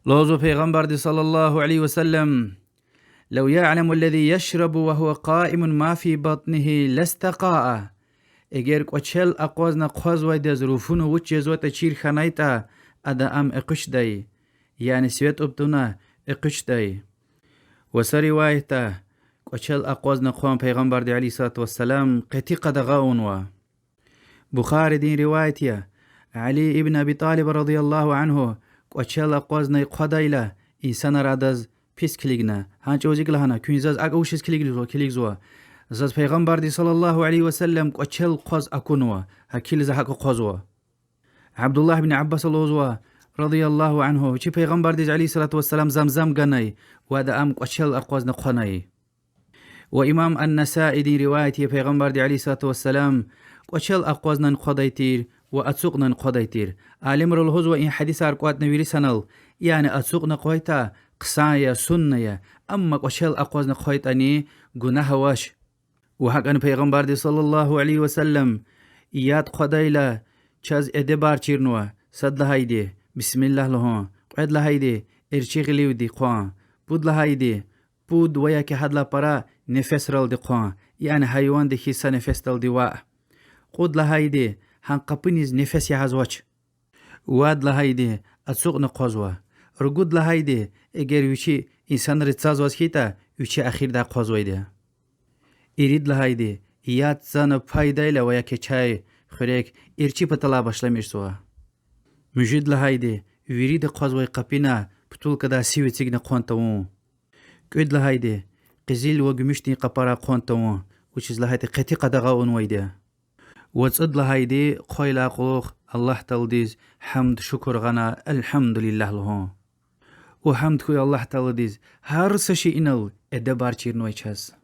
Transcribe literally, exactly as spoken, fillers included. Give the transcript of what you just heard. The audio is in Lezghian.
Лугьузва Пайгъамбарди صلى الله عليه وسلم: لو يعلم الذي يشرب وهو قائم ما في بطنه لاستقاء. Эгер кӀвачел акъвазна хъвазвайдаз руфуна вуч жезватӀа чир хьанайтӀа, ада ам экъечӀдай, яни сиве тӀуб тавуна экъечӀдай. Ва са риваятда, кӀвачел акъвазна хъван Пайгъамбарди عليه الصلاة والسلام къати къадагъа авунва. Бухаридин риваят я. Али ибн Аби ТӀалиб رضي الله عنه кӀвачел акъвазнай хъвадайла, инсанар адаз пис килигна. Гьа чӀавуз икӀ лагьана: куьн заз акӀ авушиз килигзава, килигзава? Заз Пайгъамбарди صلى الله عليه وسلم кӀвачел хъваз акунва, гьа килиз гьакӀ акъвазва. Абдуллагь ибн Аббаса лугьузва رضي الله عنه: чи Пайгъамбардиз عليه الصلاة والسلام замзам ганай ва ада ам кӀвачел акъвазна хъванай. Ва имам ан-Насаидин риваят я, Пайгъамбарди عليه الصلاة والسلام кӀвачел акъвазнани хъвадай тир ва ацукьнани хъвадай тир. Алимри лугьузва и гьадисар кӀватӀна вири санал, яни ацукьна хъвайтӀа хъсан я, сунна я, амма кӀвачел акъвазна хъвайтӀани гунагь авач. Ва гьакӀни Пайгъамбарди صلى الله عليه وسلم яд хъвадайла чаз эдебар чирнава: сад лагьайди, بسم الله лугьун, кьвед лагьайди, эрчӀи гъиливди хъван, пуд лагьайди, пуд ва я ки гьадалай пара нефесралди хъван, яни гьайванди хьиз са нефесдалди ваъ, кьуд лагьайди, гьа къапуниз нефес ягъазвач, вад лагьайди, ацукьна хъвазва, ругуд лагьайди, эгер вичи инсанриз цазваз хьайитӀа, вичи эхирдай хъвазвайди я, ирид лагьайди, яд цана пайдайла ва я ки чай, хуьрек эрчӀи паталай башламишзава, муьжуьд лагьайди, вирида хъвазвай къапуна путулкадай сив эцигна хъван тавун, кӀуьд лагьайди, къизил ва гуьмуьшдин къапарай хъван тавун, вучиз лагьайтӀа къати къадагъа авунвайди я, ва цӀуд лагьайди, хъвайдалай кьулухъ Аллагь Тааладиз гьамд-шукур гъана, الحمد لله лугьун. Ва гьамд хьуй Аллагь Тааладиз, гьар са шейинал эдебар чирнавай чаз.